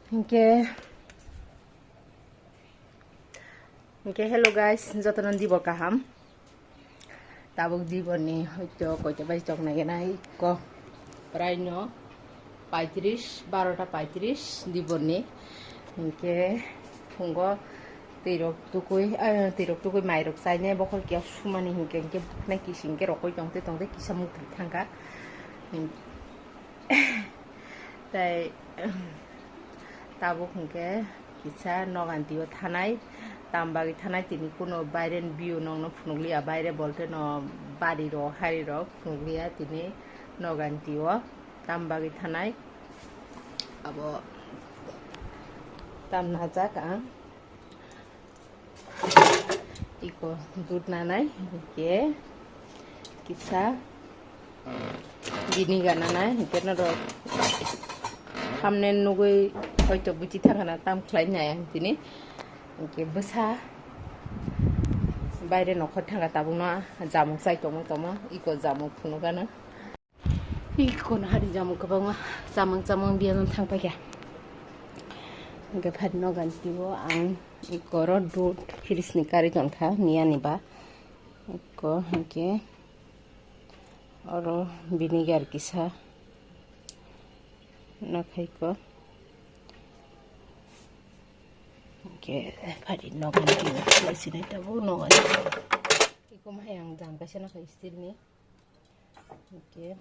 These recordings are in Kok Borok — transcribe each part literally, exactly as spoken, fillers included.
Hinkhe, hinkhe hello guys, jotono dibor kaham. Tabuk diborni hoito koita bai choknai gana ikko. Praino paitris, barota paitris diborni. Hinkhe phungo twirok tukui, eh, twirok tukui mairok chaine bokhol kiya sumani hinkhe, hinkhe bukhnai kising khe rokoi tongte tongte kisa muktwi thangkha. Tei tabuk hinkhe kisa noganti o thanai, tam bagwi thanai tini kuno baire ni view nokno phunukliya, baire bolte no bari rok hari rok phunukliya, tini noganti o tam bagwi thanai abo tam najak ang. Iko dud nanai, hinkhe kisa vinegar nanai, hinkhe norok thumbnail nugui hoito buchi thangana tam khlai nai ang tini. Hinkhe bwsa baire nokhor thangkha tabukno jamung chai tongma tongma, iko jamung phunukgana. Ikono hari jamung kwbangma chamung chamung biyajang thang paikha. Hwnkhe phari noganti o ang ikoro dud fridge ni karwi tonkha niyani ba. Iko hwnkhe oro vinegar kisa nakhaiko. Hwnkhe phari noganti o sinai tabuk noganti. Iko mahai ang jang kaisa nakha steel ni. Hwnkhe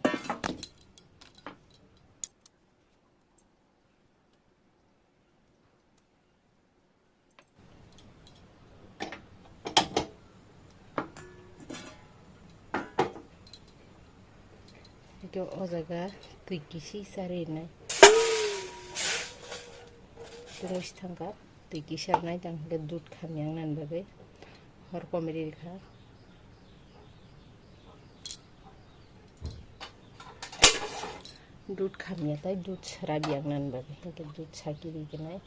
hwnkhe o jaga twi kisi sa rinai. Tungwi si thangkha. Twi kisa rwnai tang hwnkhe dud khamya wngnani bagwi hor komri rikha. Dud khamya tei dud sra biya wngnani bagwi hwnkhe dud saki riginai.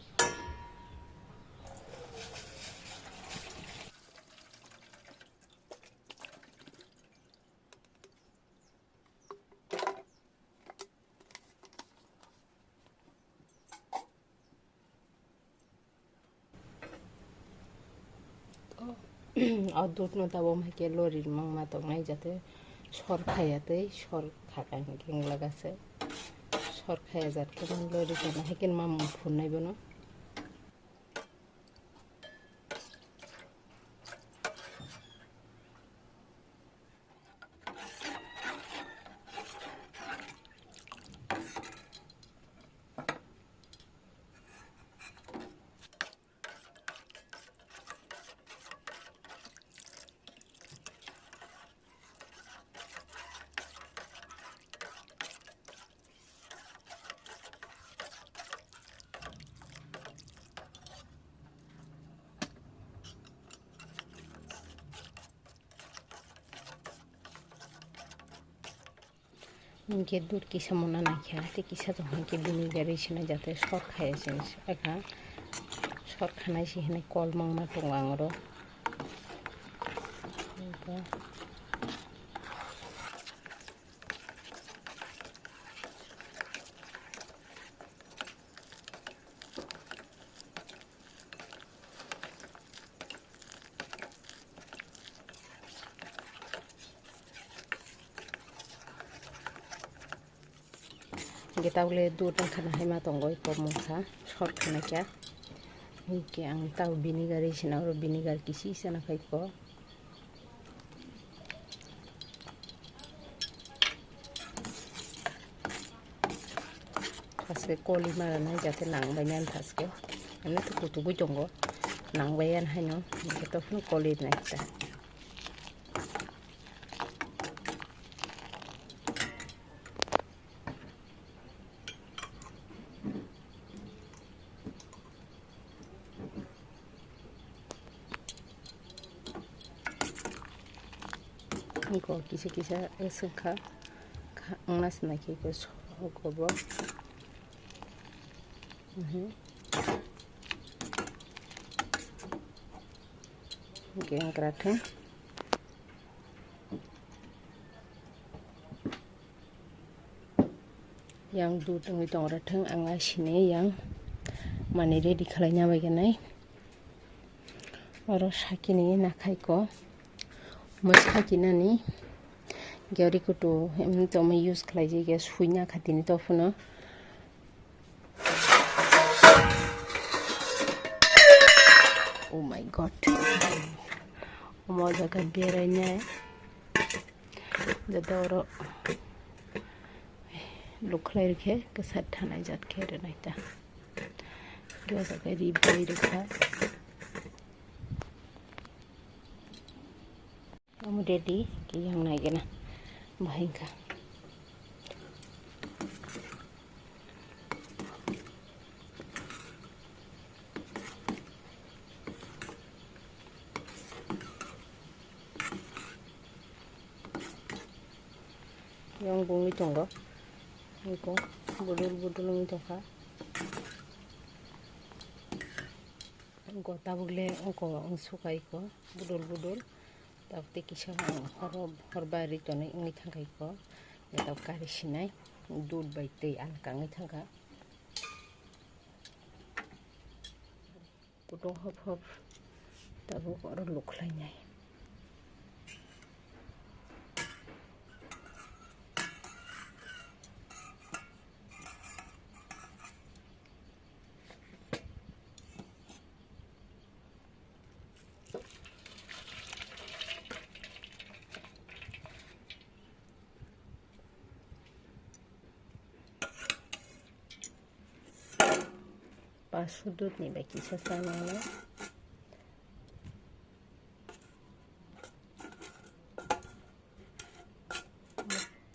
O dudno tabuk hai khe lori mangma tongnai, jate sor khaya tei sor khaka hingke wnglaga se. Sor khaya jat khe lori tongna hai khe mamung phunnai bono. Hingke dud kisa mona naikha, tei kisa tong hingke bini gari sina jate sor khaya sini ekha sor khanai si hinui kol mangma tongo ang oro. Hingke tabole dud wngkha na hai ma tongo eko mungsa sor khana khe. Hingke ang tabo vinegar ri sina oro vinegar kisi sana khai ko. Thaske koli mara nai jate nang bai nai thaske. Ani to kutu bui tongo. Nang bai yan haino. Jate phano koli nai ta. Iko kisa kisa wngkha, wngna sina khe iko sogo bo. Mhm. Yang dud wngwi tongra thung, ang asini yang Mani ready khlaina bai gwnai. Oro sakini nakhai ko. Mo sakinani. Gari kutu em tomo use khlai je ge suina khatini to phuno. Oh my God. Omo jaga berainai. Jata oro lukhlai rikhe kwsa thanai jat khe rwnai ta. Khe o jaga ri bai rwkha. Omo ready khe yang nai gana bahai kha. Yang bungwi tongo. Iko budul budul wngwi tongkha. Iko tabuk le iko wngsuka iko budul budul. Tabuk tei kisa ang horo horba ri tonwi wngwi thangkha iko. Tabuk kari sinai dud bai twi alka wngwi thangkha. Kutung hop hop tabuk oro lukhlainai. Pasu dudni bai kisa chanani.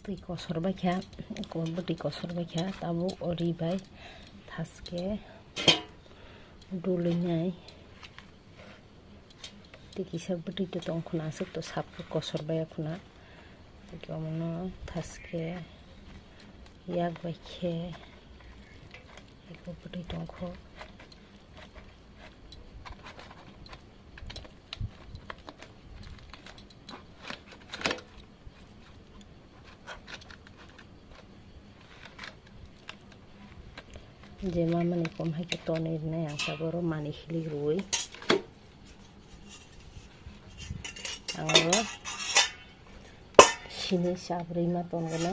Twi kosor bai kha, eko bwtwi kosor bai kha, tabuk o ri bai thaske dulwi nai. Tei kisa bwtwi to tong khuna, aswk to sap khe kosor baiya khuna. Tei omono thaske yak bai khe eko bwtwi tong kho. Je mamani kom hai khe tonwi rwnai ang taboro mani hilik rwui. Ang oro sini chabrwi ma tongo na.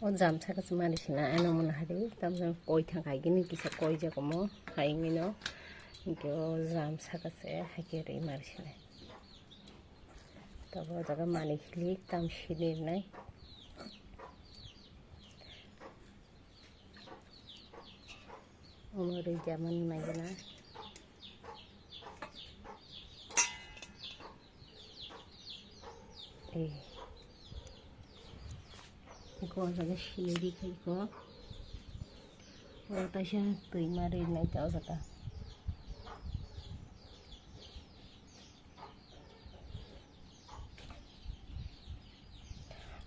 O jam saka se mari sina, ano mona hari, tamsa koi thang kai gini kisa koi jakomo, hai gini no, hingke o jam saka se hai ke ri mari sina. Tabo o jaga mani hilik tam sini nai. Omo ri jamani mai gana. Eh. Iko o jaga sini ri kha iko. O taisa twi ma ri nai ta o jaga.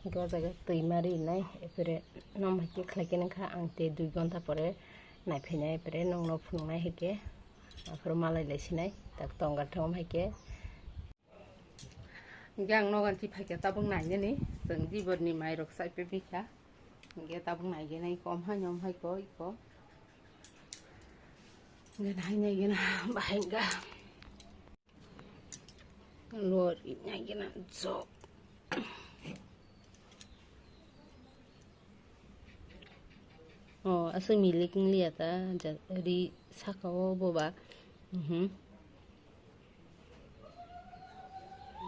Hingke o jaga twi ma rinai, epore nom hai khe khlai khe nangkha ang tei dui gonta pore naiphainai, epore nongno phunuknai hai khe, aphuru malai lai sinai, tak tonga thangma hai khe. Hingke ang nogo twi phai khe tabuk nainani, chwng diborni mairok chaipai bikha, hingke tabuk naigenai kom hai nom hai ko iko, hingke nai naigena bahai hingka. Lori nai gana jok. Oh, aswk milik wng liya ta, ja-, ri saka o boba. Mhm.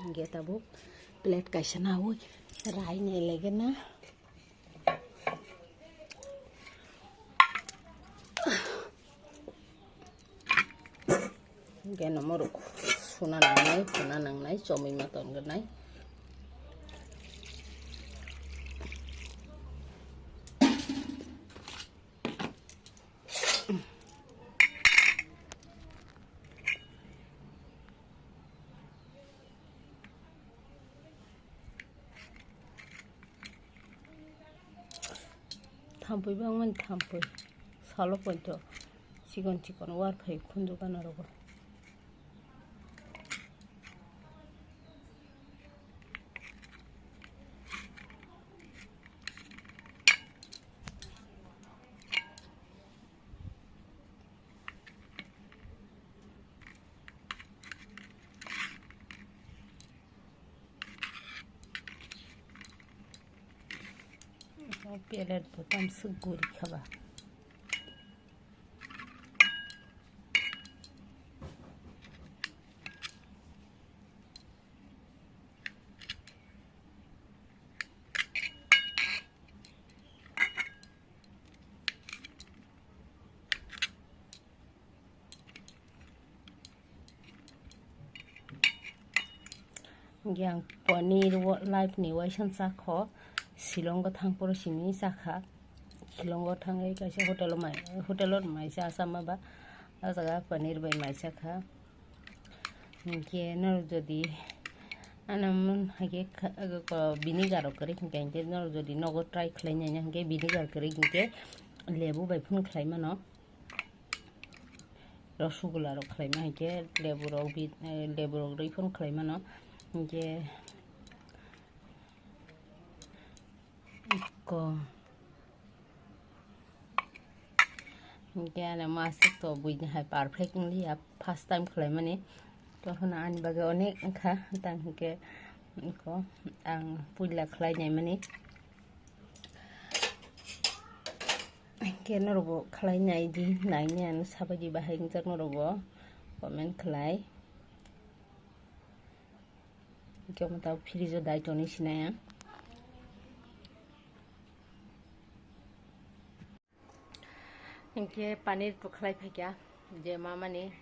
Hingke tabuk plate kaisa nawi rai nai lai gana. Hingke no morok suna nangnai, suna nangnai, chomwi ma tongkha nai. Thampui bangmani thampui. Salo poito chikon chikon war phai khunju gana rogo. Pellet bo tamswk guri khaba. Hingke ang paneer wo-, life ni waisa chakho, Shillong o thang poro simi chakha, Shillong o thangwi kaisa hotel o mai, hotel o mai cha sama ba, o jaga paneer bai mai chakha. Hingke norok jodi ano mun haike kha-, ko vinegar rok kwrwi hingke, hingke norok jodi nogo try khlai nai hingke vinegar kwrwi hingke lebu bai phano khlai mano. Rosogula rok khlaima hinkhe lebu rok bi, eh, lebu rok rwi phano khlai mano. Hinkhe ko, hinkhe ani masuk to buini hai perfect wngya, first time khlaimani. Tokhno ani bagwi onek wngkha, tang hinkhe ko ang puila khlai naimani. Hinkhe norokbo khlai nai di, naini ano sabai di bahai wngjak norokbo comment khlai. Hinkhe omo tabuk fridge o dai tonwi sinai ang. Hinkhe paneer bo khlai phaikha je mamani.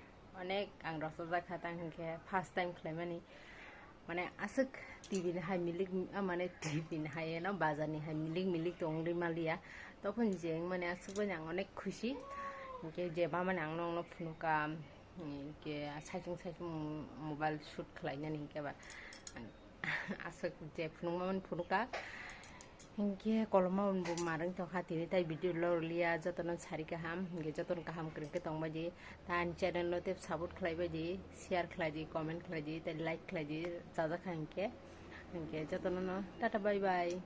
Onek ang rosojak kha tang hinkhe first time khlaimani, mane aswk T V ni hai milik, ah, mane T V ni hai eno bazar ni hai milik milik tongwi maliya. Tokon je mane aswk bai ang onek khushi, hinkhe je mamani ang nokno phunukha, hinkhe saichung saichung mobile shoot khlainani hinkhe ba. Aswk je phunukmani phunukha. Hinkhe koloma bo marwng tongkha tini tai video lorliya, jotono sari kaham, hinkhe jotono kaham kwrwngkhe tongbaidi. Tai ani channel no tei support khlaibaidi, share khlaidi, comment khlaidi, tei like khlaidi, chajakha hinkhe. Hinkhe jotono no tata bye bye.